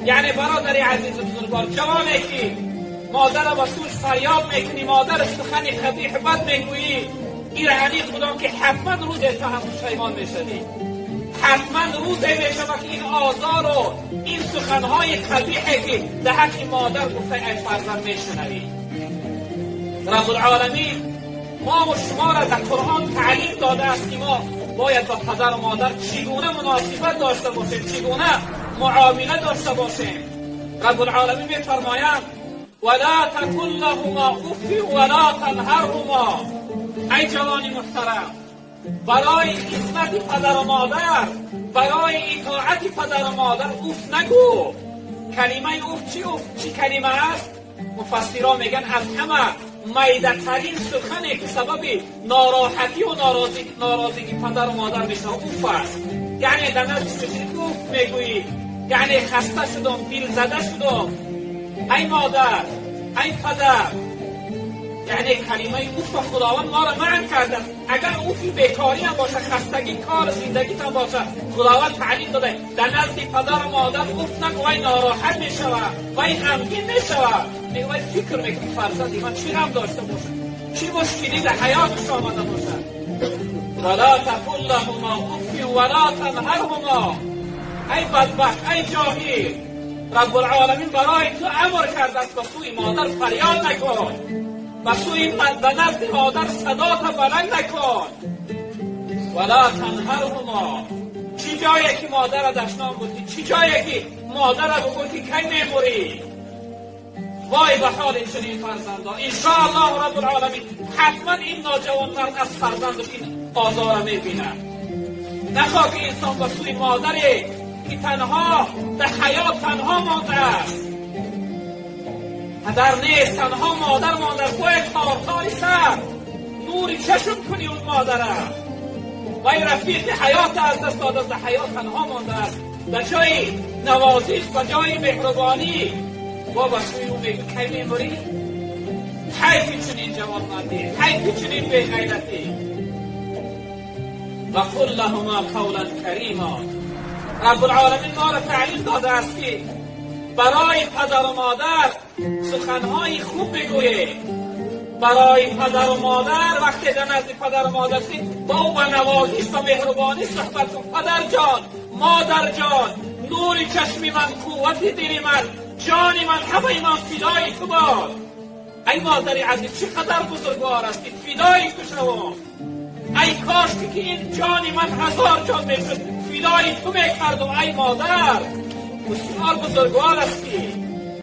یعنی برادر عزیز بزرگوار، جوانی که مادر با سوش فریاد میکنی، مادر سخن قبیح بد میگویی، این علی خدا که حتما روز تو هم پشیمان میشوی. حتما روزی میشود که این آزار و این سخنهای قبیحی که در حق مادر گفته ای فرزند میشنوی. رب العالمین ما و شما را در قرآن تعلیم داده است که ما باید با پدر و مادر چگونه مناسبت داشته باشیم، چگونه معامله داشته باشیم. رب العالمین میفرماید ولا تقل لهما اف ولا تنهرهما. ای جوانی محترم، برای خدمت پدر و مادر، برای اطاعت پدر و مادر اوف نگو. کلمه اوف چی؟ اوف چی کلمه است؟ مفسران میگن از همه میده ترین سخنی که سبب ناراحتی و ناراضگی پدر و مادر میشه اوف است. یعنی در نزد چشم اوف میگویی، یعنی خسته شدم، دل زده شدم، ای مادر، ای پدر. یعنی کلمه اوف خداوند ما را منع کرده. اگر اوفی بیکاری هم باشه، خستگی کار زندگی هم باشه، خداوند تعلیم داده در نزد پدر و مادر اوف نگو، وی ناراحت میشود، وی غمگین میشود. میگه وی فکر میکنه فرزند من چی غم داشته باشه، چی مشکلی در حیاتش آمده باشه. ولا تقل لهما اف ولا تنهرهما. ای بدبخت، ای جاهل، رب العالمین برای تو امر کرده است به سوی مادر فریاد نکن، به سوی به نزد مادر صدا تا بلند نکن. ولا تنهرهما. چی جایی که مادر را دشنام بودی، چی جایی که مادر را بگویی که کی میموری. وای به حال چنین فرزندان. انشاءالله رب العالمین حتما این ناجوانمرد از فرزندش این آزار را میبیند. نخواه که انسان به سوی مادری که تنها در حیات تنها مانده است، پدر نیست، تنها مادر مانده است، باید تارتای سر نوری چشم کنی اون مادره. وای رفیق حیات از دست داده است، در حیات تنها مانده است، در جای نوازش و جای مهربانی با به سوی او میگه کی میموری. حیف چنین جوانمردی، حیف چنین بیغیرتی. و قل لهما قولا کریما. رب العالمین ما را تعلیم داده است که برای پدر و مادر سخنهای خوب بگویید. برای پدر و مادر وقتی در نزد پدر و مادر هستی با او با نوازش و مهربانی صحبت کن. پدر جان، مادر جان، نور چشم من، قوت دل من، جان من، همه من فدای تو باد. ای مادر عزیز چقدر بزرگوار هستی، فدای تو شوم. ای کاش که این جان من هزار جان میشد، فدای تو میکردم. ای مادر بسیار بزرگوار هستی.